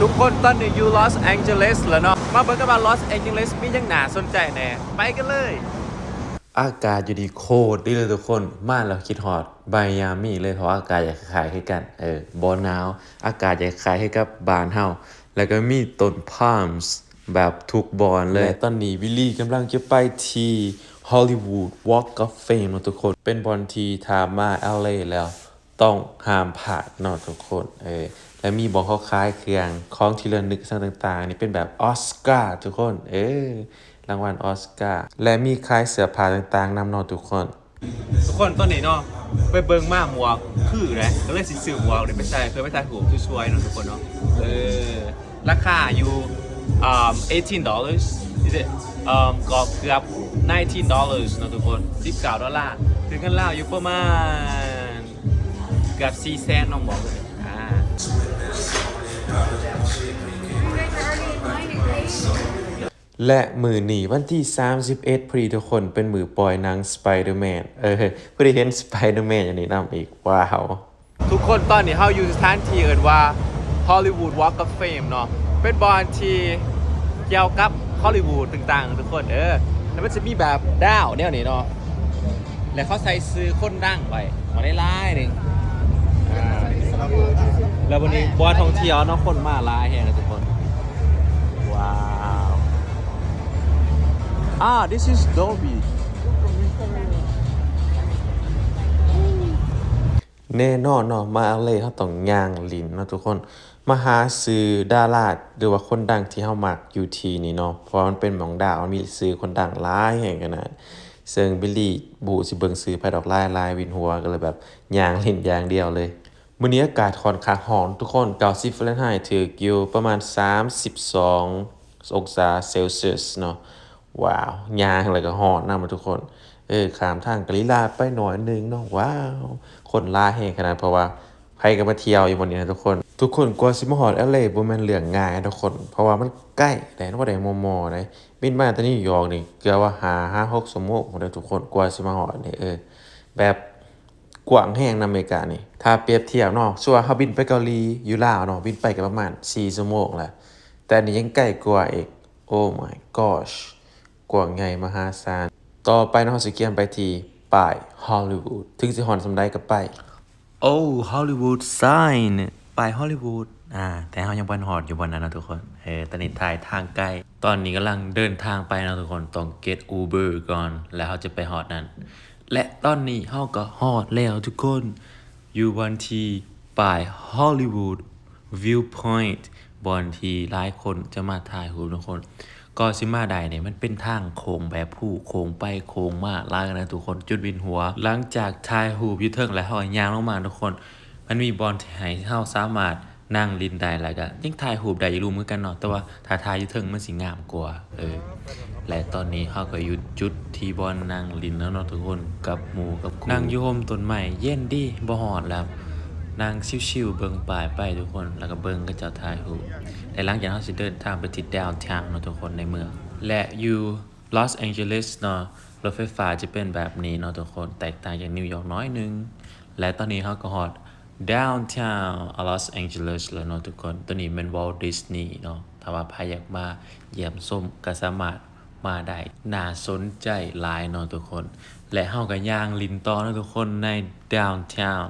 ທຸກຄົນ ຕອນນີ້ຢູ່ລອສແອງເຈລິສແລ້ວເນາະ ມາເບິ່ງກັນວ່າລອສແອງເຈລິສມີຫຍັງໜ້າສົນໃຈແດ່. ໄປກັນເລີຍ. ອາກາດຢູ່ນີ້ໂຄດດີເລີຍທຸກຄົນ. ມາແລ້ວຄິດຮອດໄມອາມີເລີຍ ເພາະວ່າອາກາດຢາກຄ້າຍໆຄືກັນ. ເອີ ບໍ່ໜາວ ອາກາດຢາກຄ້າຍຄືກັບບ້ານເຮົາ ແລ້ວກໍມີຕົ້ນພາມ ແບບທຸກບ່ອນເລີຍ. ແລະຕອນນີ້ວິລລີກຳລັງຈະໄປທີ່ Hollywood Walk of Fame ເນາະທຸກຄົນ. ເປັນບ່ອນທີ່ຖ້າມາແອລເອແລ້ວຕ້ອງຫ້າມພາດເນາະທຸກຄົນ. ເອີ ແລະມີບ່ອນເຂົາຂາຍເຄື່ອງຂອງທີ່ລະນຶກ ອີ່ຫຍັງຕ່າງໆ ນີ້ເປັນແບບອອສກາທຸກຄົນ. ເອີ ລາງວັນອອສກາ ແລະມີຂາຍເສື້ອຜ້າຕ່າງໆນຳເນາະທຸກຄົນ. ທຸກຄົນ ຕອນນີ້ເນາະ ໄປເບິ່ງມາໝວກຄືເດ້ ກໍເລີຍຊິຊື້ໝວກນີ້ໄປໃສ່ ເພື່ອໄປຖ່າຍຮູບສວຍໆເນາະທຸກຄົນເນາະ. ເອີ ລາຄາຢູ່ ເອີ່ມ eighteen dollars is it ເອີ່ມ ກໍເກືອບ nineteen dollars ເນາະທຸກຄົນ ສິບເກົ້າໂດລາ ຖືເງິນລາວຢູ່ປະມານເກືອບສີ່ແສນເນາະ ໝວກນີ້. ອ່າ ແລະມື້ນີ້ວັນທີສາມສິບເອັດ ພໍດີທຸກຄົນ ເປັນມື້ປ່ອຍໜັງ Spider-Man. ເອີ ພໍດີເຫັນ Spider-Man ຢູ່ນີ້ນຳອີກ. ວ້າວ ທຸກຄົນ ຕອນນີ້ເຮົາຢູ່ສະຖານທີ່ເອີ້ນວ່າ Hollywood Walk of Fame ເນາະ ເປັນບ່ອນທີ່ກ່ຽວກັບ Hollywood ຕ່າງໆ ທຸກຄົນ. ເອີ ແລ້ວມັນຈະມີແບບດາວແນວນີ້ເນາະ ແລ້ວເຂົາໃສ່ຊື່ຄົນດັງໄວ້ ມາຫຼາຍໆ ນີ້. ອ່າ ແລ້ວວັນນີ້ບ່ອນທ່ອງທ່ຽວເນາະ ຄົນມາຫຼາຍແຮງເລີຍທຸກຄົນ. ວ້າວ ອ່າ this is Dolby. ແນ່ນອນເນາະ ມາແອລເອເຮົາຕ້ອງຍ່າງຫຼິ້ນເນາະທຸກຄົນ ມາຫາຊື່ດາລາ ຫຼືວ່າຄົນດັງທີ່ເຮົາມັກຢູ່ທີ່ນີ້ເນາະ ເພາະວ່າມັນເປັນໝ່ອງດາວ ມັນມີຊື່ຄົນດັງຫຼາຍແຮງຂະໜາດ. ເຊິ່ງບິລລີບໍ່ຮູ້ຊິເບິ່ງຊື່ໃຜດອກ ຫຼາຍໆ ວິນຫົວ ກໍເລີຍແບບຍ່າງຫຼິ້ນຢ່າງດຽວເລີຍ. ມື້ນີ້ອາກາດຂ້ອນຂ້າງຮ້ອນທຸກຄົນ ເກົ້າສິບຟາເຣັນໄຮ ຖືກຢູ່ປະມານສາມສິບສອງອົງສາເຊລຊຽສເນາະ. ວ້າວ ຍ່າງແລ້ວກໍຮ້ອນນຳທຸກຄົນ. ເອີ ຂ້າມທາງກາລີລາໄປໜ້ອຍໜຶ່ງເນາະ. ວ້າວ ຄົນຫຼາຍແຮງຂະໜາດ ເພາະວ່າໃຜກໍມາທ່ຽວຢູ່ບ່ອນນີ້ນະທຸກຄົນ. ທຸກຄົນ ກວ່າຊິມາຮອດແອລເອບໍ່ແມ່ນເລື່ອງງ່າຍນະທຸກຄົນ ເພາະວ່າມັນໃກ້ໃດ໋ ບໍ່ໄດ້ມໍ່ໆໃດ໋. ບິນມາແຕ່ນິວຢອກນີ້ເກືອບວ່າຫ້າຫາຫົກຊົ່ວໂມງພຸ້ນເດີທຸກຄົນ ກວ່າຊິມາຮອດນີ້. ເອີ ແບບກວ້າງແຮງນະອາເມລິການີ້ ຖ້າປຽບທຽບເນາະ ສົມມຸດວ່າເຮົາບິນໄປເກົາຫຼີຢູ່ລາວເນາະ ບິນໄປກໍປະມານສີ່ຊົ່ວໂມງແຫຼະ ແຕ່ອັນນີ້ຍັງໃກ້ກວ່າອີກ. Oh my gosh ກວ້າງໃຫຍ່ມະຫາສານ. ຕໍ່ໄປເນາະ ເຮົາຊິກຽມໄປທີ່ປ້າຍ Hollywood ເຖິງຊິຮ້ອນສ່ຳໃດກໍໄປ. Oh Hollywood sign ປ້າຍ Hollywood. ອ່າ ແຕ່ເຮົາຍັງບໍ່ທັນຮອດຢູ່ບ່ອນນັ້ນເນາະທຸກຄົນ. ເອີ ຕອນນີ້ຖ່າຍທາງໄກ ຕອນນີ້ກຳລັງເດີນທາງໄປເນາະທຸກຄົນ ຕ້ອງເກັດ Uber ກ່ອນ ແລ້ວເຮົາຈະໄປຮອດນັ້ນ. ແລະຕອນນີ້ເຮົາກໍຮອດແລ້ວທຸກຄົນ ຢູ່ບ່ອນທີ່ປ້າຍ Hollywood Viewpoint ບ່ອນທີ່ຫຼາຍຄົນຈະມາຖ່າຍຮູບທຸກຄົນ. ກໍຊິມາໄດ້ນີ້ ມັນເປັນທາງໂຄ້ງແບບພູ ໂຄ້ງໄປໂຄ້ງມາຫຼາຍນະທຸກຄົນ ຈົນວິນຫົວ. ຫຼັງຈາກຖ່າຍຮູບຢູ່ເທິງແລ້ວ ເຮົາກໍຍ່າງລົງມາທຸກຄົນ ມັນມີບ່ອນທີ່ໃຫ້ເຮົາສາມາດ ນັ່ງຫຼິ້ນໄດ້ ແລ້ວກະຍັງຖ່າຍຮູບໄດ້ຢູ່ລຸ່ມຄືກັນເນາະ ແຕ່ວ່າຖ້າຖ່າຍຢູ່ເທິງມັນຊິງາມກວ່າ. ເອີ ແລະຕອນນີ້ເຮົາກໍຢູ່ຈຸດທີ່ບ່ອນນັ່ງຫຼິ້ນແລ້ວເນາະທຸກຄົນ ກັບໝູ່ກັບຄູ່ ນັ່ງຢູ່ຮົ່ມຕົ້ນໄມ້ເຢັນດີ ບໍ່ຮ້ອນແລ້ວ ນັ່ງຊິວໆເບິ່ງປ້າຍໄປທຸກຄົນ ແລ້ວກໍເບິ່ງເຂົາເຈົ້າຖ່າຍຮູບ. ແລະຫຼັງຈາກນັ້ນເຮົາຊິເດີນທາງໄປທີ່ downtown ເນາະທຸກຄົນ ໃນເມືອງ ແລະຢູ່ Los Angeles ເນາະ ລົດໄຟຟ້າຈະເປັນແບບນີ້ເນາະທຸກຄົນ ແຕກຕ່າງຈາກນິວຢອກໜ້ອຍໜຶ່ງ. ແລະຕອນນີ້ເຮົາກໍຮອດ downtown Los Angeles ແລ້ວເນາະທຸກຄົນ. ໂຕນີ້ແມ່ນ Walt Disney ເນາະ ຖ້າວ່າໃຜຢາກມາຢ້ຽມຊົມກໍສາມາດມາໄດ້ ໜ້າສົນໃຈຫຼາຍເນາະທຸກຄົນ. ແລະເຮົາກໍຍ່າງຫຼິ້ນຕໍ່ເນາະທຸກຄົນ ໃນ downtown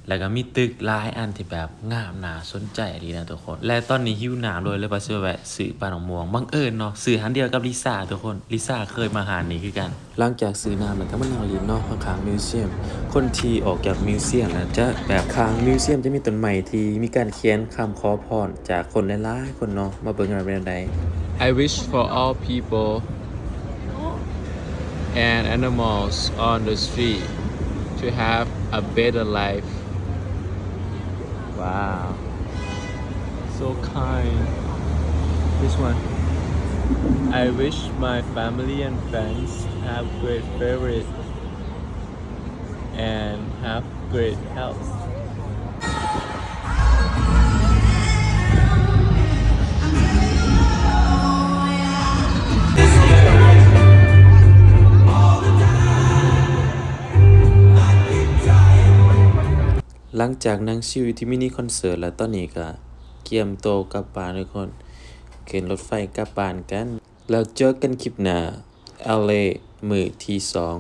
ແລ້ວກໍມີຕຶກຫຼາຍອັນທີ່ແບບງາມໜ້າສົນໃຈອີ່ຫຼີນະທຸກຄົນ. ແລະຕອນນີ້ຫິວນ້ຳໂດຍ ເລີຍວ່າຊິແວະຊື້ປາໝາກມ່ວງ ບັງເອີນເນາະ ຊື້ຮ້ານດຽວກັບລິຊາທຸກຄົນ ລິຊາເຄີຍມາຮ້ານນີ້ຄືກັນ. ຫຼັງຈາກຊື້ນ້ຳແລ້ວກໍມານັ່ງຫຼິ້ນເນາະ ຂ້າງໆ museum. ຄົນທີ່ອອກຈາກ museum ແລ້ວຈະແບບ ຂ້າງ museum ຈະມີຕົ້ນໄມ້ທີ່ມີການຂຽນຄຳຂໍພອນຈາກຄົນຫຼາຍໆຄົນເນາະ ມາເບິ່ງກັນວ່າເປັນແນວໃດ. I wish for all people and animals on the street to have a better life. Wow. So kind. This one. I wish my family and friends have great favorite and have great health. ຫຼັງຈາກນັ່ງຊິວຢູ່ທີ່ມິນິຄອນເສີດແລ້ວ ຕອນນີ້ກະ ກຽມໂຕກັບບ້ານທຸກຄົນ ຂຶ້ນລົດໄຟກັບບ້ານກັນ ແລ້ວເຈີກັນຄລິບໜ້າ ແອລເອ ມື້ທີສອງ.